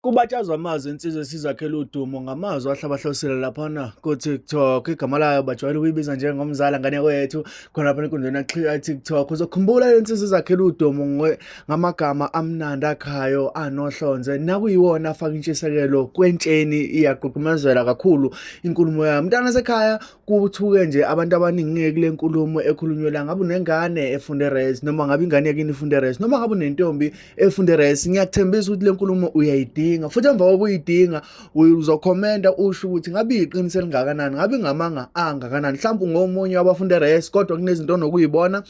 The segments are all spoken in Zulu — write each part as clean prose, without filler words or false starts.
Kubatshazwa amazwi insizwa esizakhela udumo ngamazwi ahlabahlosile laphana ku-TikTok. Igama layo bajwayele ukuyibiza njengomzala ngane kwethu khona lapha enkundleni ya-TikTok. Uzokhumbula le nsizwa izakhela udumo ngamagama amnandi akhayo anohlonze nakuyiwona afaka intshisekelo kwentsheni iyagqugqumezela kakhulu inkulumo yayo. Mntana sekhaya kuthuke nje abantu abaningi kule nkulumo ekhulunywe la ngabe unengane efunde res noma ngabe ingane yakini ifunde res noma ngabe unentombi efunde res ngiyakuthembisa ukuthi le nkulumo uyayidinga futhi emva kokuyidinga uzokhomenta usho ukuthi ngabe iqiniso elingakanani ngabe ingamanga angakanani mhlawumbe ungomunye wabafunde res kodwa kunezinto onokuyibona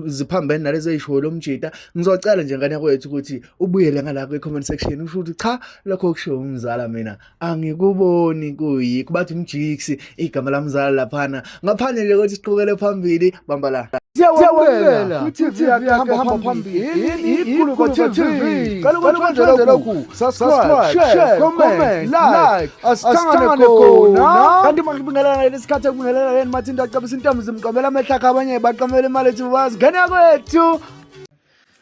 ziphambene nalezi eyishoyo lomjita ngizocela nje ngane kwethu ukuthi ubuyele ngala kwi-comment section usho ukuthi cha lokho okushiwo umzala mina angikuboni kuyikho bathi umjiksi igama lamzala laphana ngaphandle nje kokuthi siqhubekele phambili bamba la. Siyawamukela kwi-TV yakhe hamba phambili iGuluba TV. Cela ukwenze lokhu, subscribe, share, comment, like, asithangane khona. Kanti mangibingelela lesikhathi ekubingelela yena Mathinta acabisa intombi zimqamela amehlo akhe abanye baqamela imali ethi bazi ngane kwethu.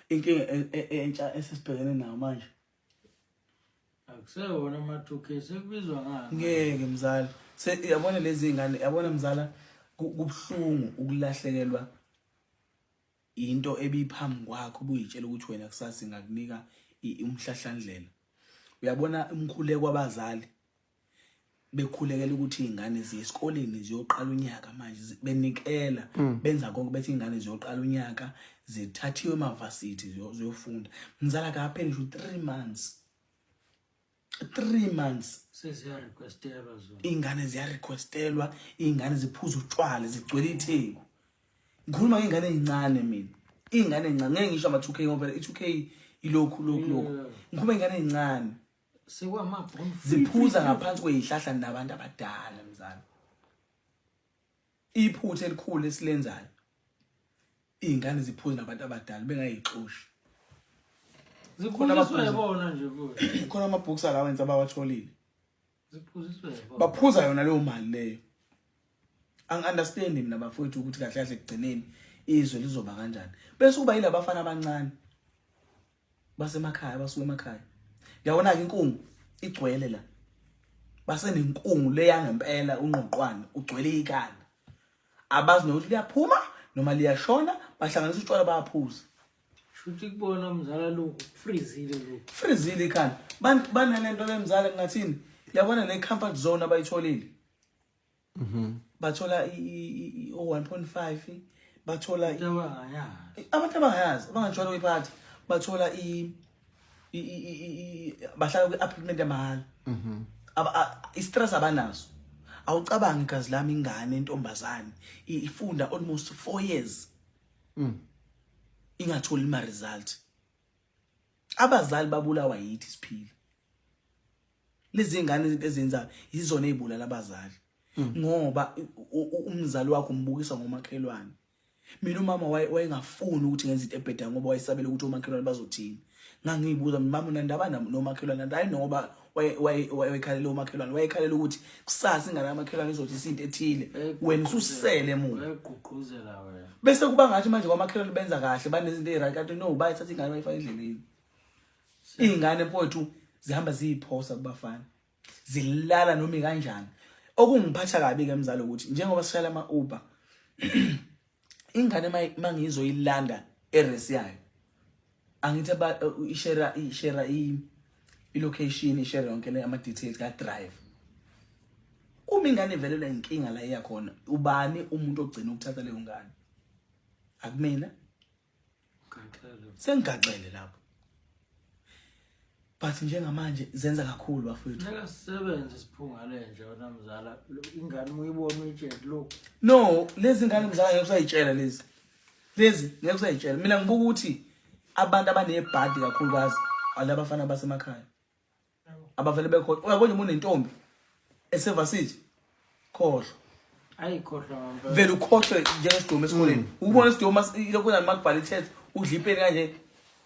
Inkinga entsha esesibhekene nayo manje. Akusewona ama-2K sekubizwa ngani? Ngeke mzala. Se yabona lezi ngane, yabona mzala kubuhlungu ukulahlekelwa into ebiphambi kwakho ubuyitshela ukuthi wena kusasa ingakunika umhlahlandlela. Uyabona umkhuleko wabazali bekhulekela ukuthi izingane ziye esikoleni ziyoqala unyaka manje benikela benza konke bethi izingane ziyoqala unyaka zithathiwe emavasithi ziyofunda mzala kapheli ngisho 3 months 3 months Seziyarequestelwa zona. Iy'ngane ziyarequestelwa, iy'ngane ziphuza utshwala zigcwele itheku. Ngikhuluma ngey'ngane ey'ncane mina, iy'ngane ey'ncane ngeke ngisho ama-2 K ngoba phela i-2 K ilokhu lokhu lokhu. Ngikhuluma ngey'ngane ey'ncane ziphuza ngaphansi kwey'hlahla nabantu abadala mzala. Iphutha elikhulu esilenzayo iy'ngane ziphuze nabantu abadala bengayixoshi. Ziphuziswe yibona nje futhi. Khona ama-books allowance abawatholile. Ziphuziswe yibona. Baphuza yona leyo mali leyo. Angi-understand mina bafowethu ukuthi kahle kahle ekugcineni izwe lizoba kanjani. Bese kuba yilabafana abancane basemakhaya basuka emakhaya. Yabona-ke inkungu igcwele la. Basenenkungu le yangempela unqoqwane ugcwele ikhanda. Abazi nokuthi liyaphuma noma liyashona bahlanganisa utshwala bayaphuza. Shuthi kubona mzala lokhu freezile lokhu. Freezile ikhanda. Bantu banalento lemzala ngathini? Yabona le comfort zone abayitholile. Bathola i 1.5 bathola abantu abangayazi abangajwayele ukuyiphatha bathola i bahlala kwi-apartment yamahhala. I-stress abanaso. Awucabangi igazi lami ingane intombazane ifunda almost 4 years. Ingatholi ma result. Abazali babulawa yithi siphila. Lezi ngane izinto ezenzayo yizona ezibulala abazali. Ngoba umzali wakho umbukisa ngomakhelwane. Mina umama wayengafuni ukuthi ngenze into ebhedayo ngoba wayesabela ukuthi omakhelwane bazothini. Ngangiyibuza mina mama unandaba nomakhelwane hayi ngoba wayekhalela omakhelwane wayekhalela ukuthi kusasa ingane kamakhelwane izothi isinto ethile wena ususele emuva. Wayegqugquzela wena. Bese kuba ngathi manje kwamakhelwane benza kahle banezinto eziright kanti no bayithatha ingane bayifaka endleleni. Iy'ngane mfowethu zihamba ziyiphosa kubafana. Zilala noma kanjani. Okungiphatha kabi ke mzali ukuthi njengoba sishayela ama Uber ingane mangizoyilanda eresi yayo angithi ishare ishare i location ishare yonke le ama details ka drive. Uma ingane ivelelwa inkinga la iyakhona ubani umuntu ogcina ukuthatha leyo ngane? Akumina. Sengigaxele lapho. But njengamanje zenza kakhulu bafowethu. Ngeke sisebenze siphunga lenja wena mzala. Ingane uma uyibona uyitshele lokhu. No, lezi ngane mzala ngeke usayitshela lezi. Lezi ngeke usayitshela. Mina ngibuka ukuthi abantu abanebhadi kakhulukazi alabafana basemakhaya. Abavele bekhohlwa. Uyabona uma unentombi esevasithi khohlwa. Ayi khohlwa ngempela. Vele ukhohlwe njengesidomu esikoleni. Ubona isidomu ilokhu nani makubhala i-test udla ipeni kanje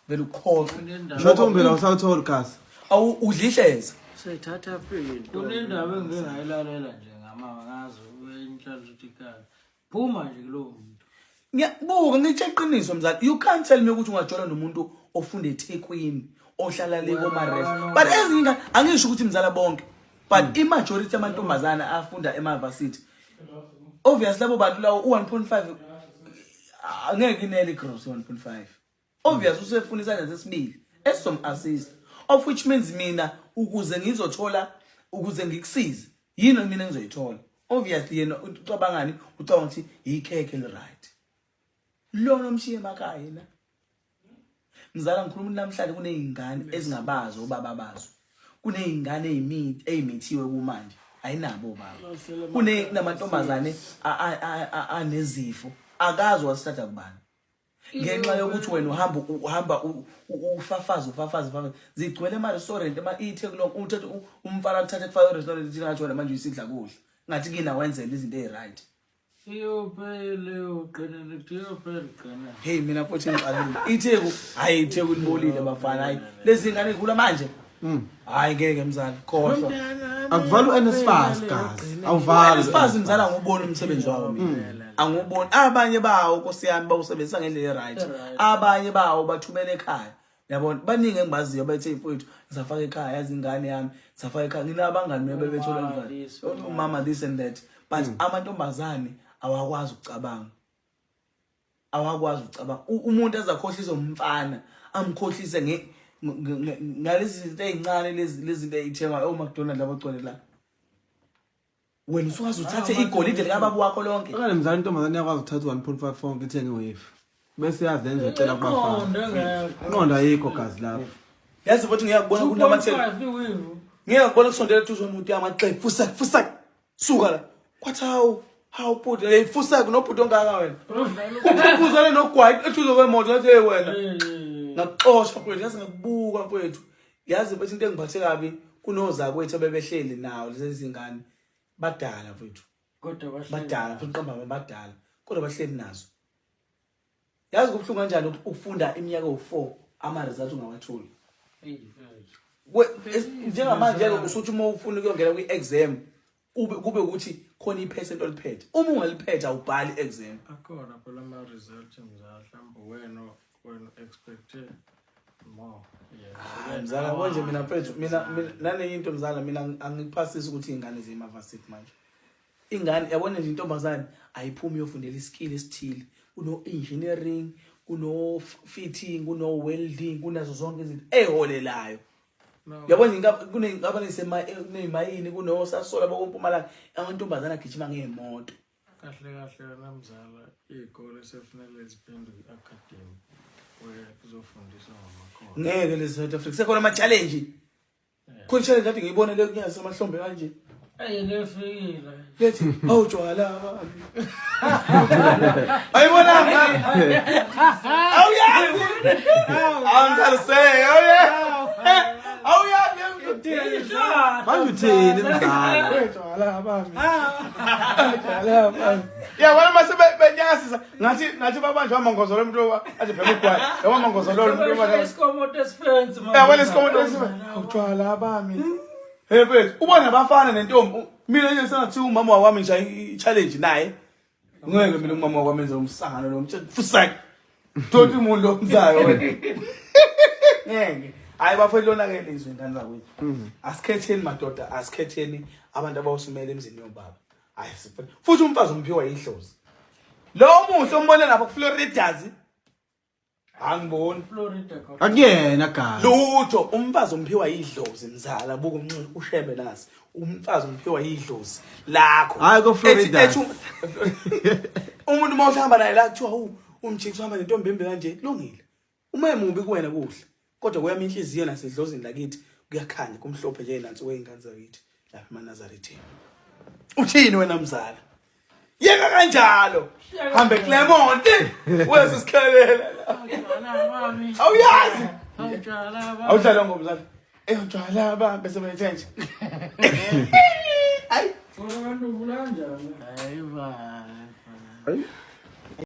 vele ukhohlwe. Ntombi la usawuthola kasi. Awu udla ihleza. Seyithatha phi? Kunendaba engike ngayilalela nje ngamama ngazi inhlanhla ukuthi ikhaya. Phuma nje kulowo muntu. Ngiyabuka ngitshe iqiniso mzali. You can't tell me ukuthi ungajola nomuntu ofunda eThekwini. Ohlala le koma-res, but ezinye ingane, angisho ukuthi mzala bonke, but i-majority yamantombazana afunda ema-varsity, obviously labo bantu lawo u-1.5 angeke inele i-gross. 1.5, obvious, usefuna isandla sesibili esizom-assist, of which means mina ukuze ngizothola, ukuze ngikusize, yini mina engizoyithola? Obviously yena ucabangani? Ucabanga ukuthi ikhekhe li-right lona omshiye emakhaya yena. Mzala, ngikhuluma ukuthi namhlanje kuney'ngane ezingabazi obaba bazo, kuney'ngane ey'mithiwe kumanje ayinabo obaba, kunamantombazane anezifo akazi wasithatha kubani ngenxa yokuthi wena uhamba ufafaza, ufafaza, ufafaza. Zigcwele ema-restaurant, ema-iTheku lonke. Uthathe umfana, kuthathe kufake e-restaurant, ithi ngathi wena manje uyisidla kudla, ngathi kina wenzela izinto ey'right. Iyophela, uqinile, iyophela, qina. Hey, mina futhi ngixakile. ITheku, hayi, iTheku libolile bafana. Hayi, lezi ngane zikhula manje, hayi, ngeke mzala, khohlwa. Akuvala u-NSFAS, gazi awuvala. NSFAS, mzala, anguboni umsebenzi wawo mina, anguboni. Abanye bawo, nkosi yami, bawusebenzisa ngendlela e-right, abanye bawo bathumela ekhaya, yabona. Baningi engibaziyo bethe, mfowethu, ngisafaka ekhaya, yazi ingane yami ngisafaka ekhaya, nginabangani mina bebethola Umama this, umama this and that, but amantombazane awakwazi ukucabanga, awakwazi ukucabanga. Umuntu azakhohlisa umfana, amkhohlise ngalezi zinto ey'ncane, lezi zinto ey'thengwa o-McDonald abagcwele la. Wena usukaze uthathe igolide likababa wakho lonke. Okanye mzala, intombazane iyakwazi ukuthatha u-1.5 fonke ithenge iweave bese yazenza ecela kubafana. Inqondo engekho. Inqondo ayikho, gazi, lapho. Yazi futhi ngiyakubona kunamathela. 2.5 iweave. Ngiyakubona kusondela eduze umuntu yamaxebu, fusak, fusak, suka la. Kwathi hawu, hawu bhuti, hey, fusak, nobhuti ongaka wena uphuphuzane nogwayi eduze kwemoto. Ngathi, hey wena, ngakuxosha mfowethu. Yazi ngakubuka mfowethu, yazi mfowethu, into engiphathe kabi kunozakwethu abebehleli nawo lezi zingane, badala mfowethu. Kodwa bahleli. Badala futhi, qamba, badala, kodwa bahleli nazo. Yazi kubuhlungu kanjani ukufunda iminyaka ewu-4, ama-results ungawatholi? Eyi, mfethu. Njengamanje-ke usuthi uma ufuna ukuyongena kwi-exam, kube ukuthi khona iphesenti oliphethe, uma ungaliphethe awubhali i-exam. Akhona phela ama-result, mzala, mhlawumbe wena expecte more. Hayi, mzala, konje mina mfethu, mina nanenye into mzala, mina angikuphasisi ukuthi iy'ngane ziyemavasithi manje. Ingane, yabona nje, intombazane ayiphumi iyofundela iskill esithile, kuno-engineering, kuno-fitting, kuno-welding, kunazo zonke izinto ey'holelayo, yabona. Kuney'nkampani kuney'mayini, kunosasola bakompumalanga, amantombazane agijima ngey'moto. Kahle kahle wena mzala, iy'kole sefunele ziphenduke i-academy where kuzofundiswa ngamakhono. Ngeke, lezi South Africa sekhona ama-challenge, khona i-challenge kade ngiyibone le kunyaka semahlombe kanje. Eyi, lefikile. Lethi awutshwala bami, ayibonanga, awuyazi, awungaliseke, awuyazi. Manje uthini, mzala? Utshwala bami, utshwala bami, yabona mase benyakazisa ngathi babanjwa amangozo lo muntu athi bhema ugwayi, yabo, amangozo lo muntu. Isikomoto esifensi. Yabona isikomoto esife, utshwala bami. Hey mfethu, ubona abafana nentombi. Mina nje sengathiwa umama wakwami ngishaye i-challenge naye, ngeke mina umama wakwami enze umsangano lo mtshela, fusak, toti umuntu lo mzayo wena, ngeke. Hayi bafethu, lona ke lizwe, ingane zakwethu, asikhetheni madoda, asikhetheni abantu abawusimele emzini yobaba. Hayi, futhi umfazi umphiwa yidlozi lo muhle umbone lapha kuFloridas, angiboni. Florida khona. Akuyena, gazi. Lutho, umfazi umphiwa yidlozi mzala, buka umnxili ushebe nasi, umfazi umphiwa yidlozi lakho. Hayi, ko-Florida. Umuntu uma uhamba naye la, kuthiwa umjikisi uhamba nentombi embi kanje, kulungile. Uma emubi kuwena kuhle, kodwa kweyami inhliziyo nasedlozini lakithi kuyakhanya kumhlophe nje nansi kwey'ngane zakithi lapha emaNazaretheni. Uthini wena mzala? Yeka kanjalo, hambe Clermont, wese sikhalela la. Awuyazi, awudlala ngomzala, eyotshwala ba bese bethe nje, hayi. Hayi ba.